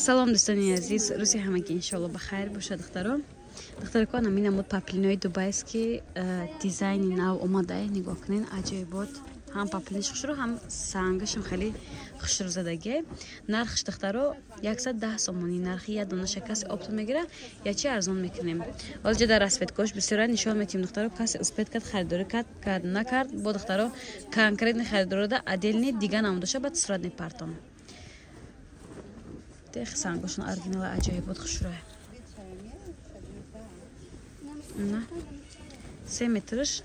Салом дӯстони азиз, рӯзи ҳамагӣ иншоалло ба хайр бошад, духтаро. Духтарако, ана муд паплинои дубайский дизайни нав омадае, нигоҳ кунед, аҷоибот. Ҳам паплиниш хушрӯ, ҳам сангашам хеле хушрӯзадагие. Нархш, духтаро, 110 сомонӣ. Нархи як донаша касе опто мегира, ячи арзон мекунем. Ҳозир дар расцветкош бисёра нишон метиҳем, духтаро. Касе успеть кард, харидорӣ кард, накард, бо духтаро конкретный харидорода отдельный дига намудоша баъд сурат мепартон. Тех сангошон оригинала, аҷоибот, хушрӯя. На 3 метрш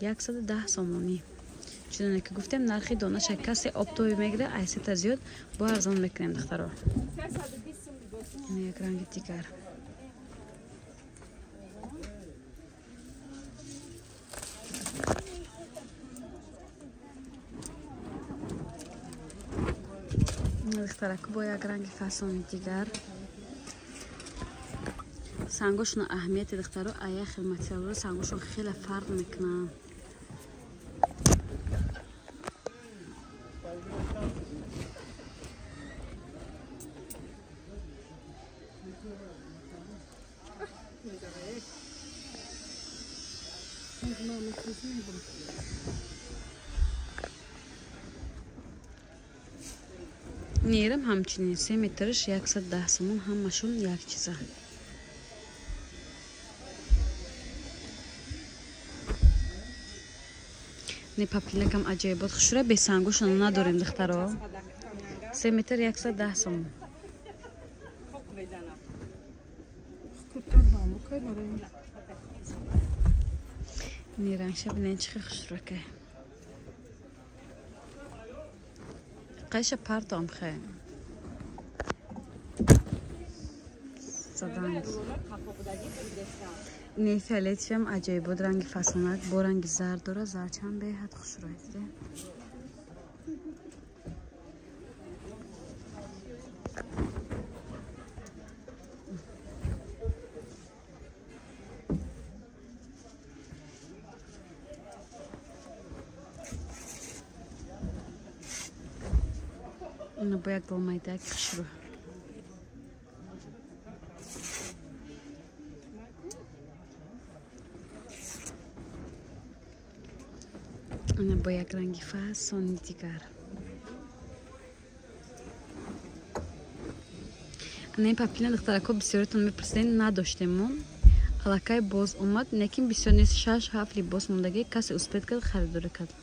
110 сомонӣ. Чуноне ки гуфтем, нархи донаша касе оптовый мегира, айсета зиёд бо арзон мекунем, духтаро. Як ранги дигар. Духтараку, бо як ранги фасони дигар. Сангошона аҳамияти, духтаро, ая хел материалро сангошон хеле фарқ мекунанд. Нерам ҳамчунин 3 метрш 110 сомон, ҳамашон як чиза. Не паплинакам аҷоибот хушра, бесангошона надорем, духтаро. 3 метр 110 сомон. Не рангша бинен, чӣ хушракай. Қайша партом хе. Заданг. Не фиолетшам аҷоибот, ранги фасонак, бо ранги зард дора, зардчам беҳад хушрӯй диде. Ина бо як долмайдак хушрӯ. Ина бо як ранги фасони дигар. Ана ин паплина, духтарако, бисёритон мепурсидем, надоштем мо. Аллакай боз омад, лекин бисёр нест, 6-7 либос мондагӣ, касе успеть кард, харидорӣ кард.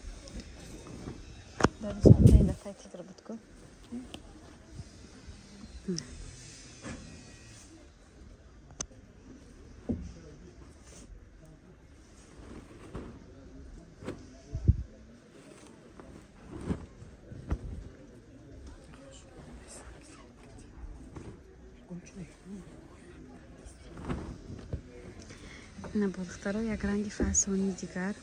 Ина бо, духтаро, як ранги фасони дигар.